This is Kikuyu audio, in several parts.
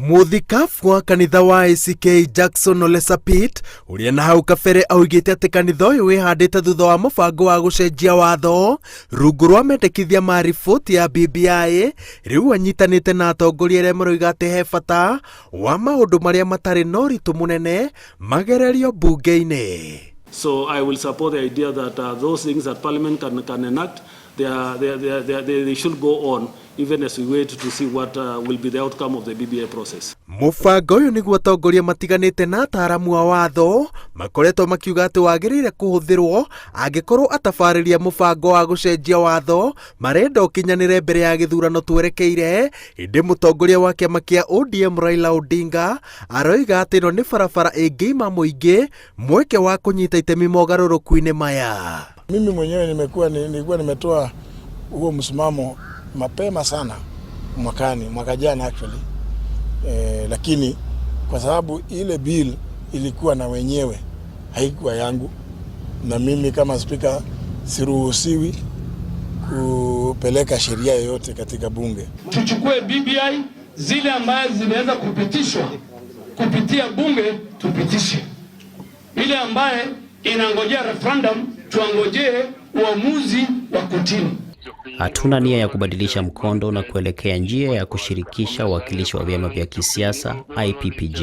Mũthikabu wa kanitha wa ACK Jackson Ole Sapit ũrĩa na hau kabere augĩte atĩ kanitha ũyũ wĩhandĩte thutha wa mũbango wa gũcenjia watho rungu rwa mendekithia ma riboti ya BBI rĩu anyitanĩte na atongoria arĩa maroiga atĩ he bata wa maũndũ marĩa matarĩ na ũritũ mũnene magererio mbunge-inĩ. So I will support the idea that those things that Parliament can enact, they, are, they, are, they, are, they, they should go on even as we wait to see what will be the outcome of the BBI process. Mũbango ũyũ nĩguo atongoria matiganĩte na ataaramu a watho makoretwo makiuga atĩ wagĩrĩire kũhũthĩrwo angĩkorwo atabarĩri a mũbango wa gũcenjia watho marenda ũkinyanĩre mbere ya gĩthurano twerekeire. Ĩndĩ mũtongoria wa kĩama kĩa ODM Raila Odinga aroiga atĩ ĩno nĩ barabara ĩngĩima mũingĩ mweke wa kũnyita itemi mogarũrũku-inĩ maya. Mimi mwenyewe nimekuwa nilikuwa nimetoa huo msimamo mapema sana mwakani, mwaka jana actually. Lakini kwa sababu ile bill ilikuwa na wenyewe, haikuwa yangu, na mimi kama spika siruhusiwi kupeleka sheria yoyote katika bunge. Tuchukue BBI zile ambazo zinaweza kupitishwa kupitia bunge tupitishe, ile ambaye inangojea referendum tuangojee uamuzi wa kotini. Hatuna nia ya kubadilisha mkondo na kuelekea njia ya kushirikisha wawakilishi wa vyama vya kisiasa IPPG.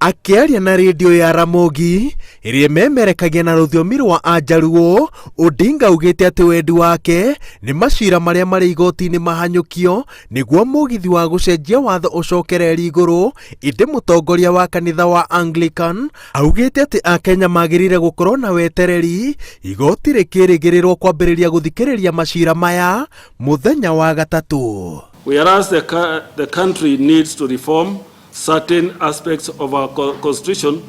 Akĩaria na rĩndiũ ya Ramogi ĩrĩa ĩmemerekagia na rũthiomi rwa Ajaruo, Odinga augĩte atĩ wendi wake nĩ macira marĩa marĩ igoti-inĩ mahanyũkio nĩguo mũgithi wa gũcenjia watho ũcokererie igũrũ. Ĩndĩ mũtongoria wa kanitha wa Anglican augĩte atĩ Akenya magĩrĩire gũkorwo na wetereri igoti rĩkĩrĩgĩrĩrwo kwambĩrĩria gũthikĩrĩria macira maya mũthenya wa gatatũ. Whereas the country needs to reform certain aspects of our constitution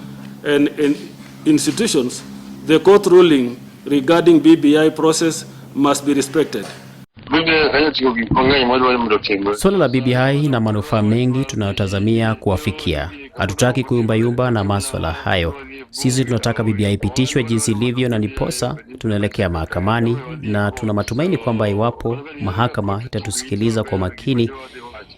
and institutions, the court ruling regarding BBI process must be respected. Suala la BBI na manufaa mengi tunayotazamia kuwafikia. Hatutaki kuyumbayumba na maswala hayo. Sisi tunataka BBI ipitishwe jinsi ilivyo, na ndiposa tunaelekea mahakamani, na tuna matumaini kwamba iwapo mahakama itatusikiliza kwa makini,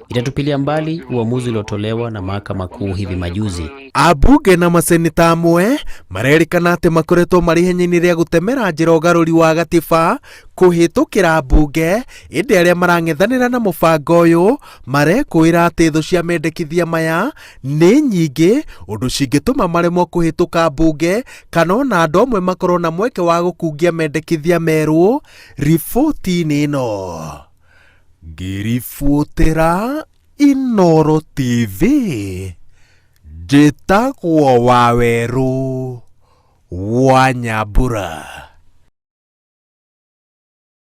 itatupilia mbali uamuzi uliotolewa na mahakama kuu hivi majuzi. Ambunge na maseneta amwe marerĩkana atĩ makoretwo marĩ ihenya-inĩ rĩa gũtemera njĩra ũgarũri wa gatiba kũhĩtũkĩra mbunge, ĩndĩ arĩa marang'ethanĩra na mũbango ũyũ marekũĩra atĩ thũ cia mendekithia maya nĩ nyingĩ ũndũ cingĩtũma maremwo kũhĩtũka mbunge kana ona andũ amwe makorwo na mweke wa gũkungia mendekithia merũ riboti-inĩ ĩno. Ngĩribotera Inooro TV, njĩtagwo Wawerũ wa Nyambura.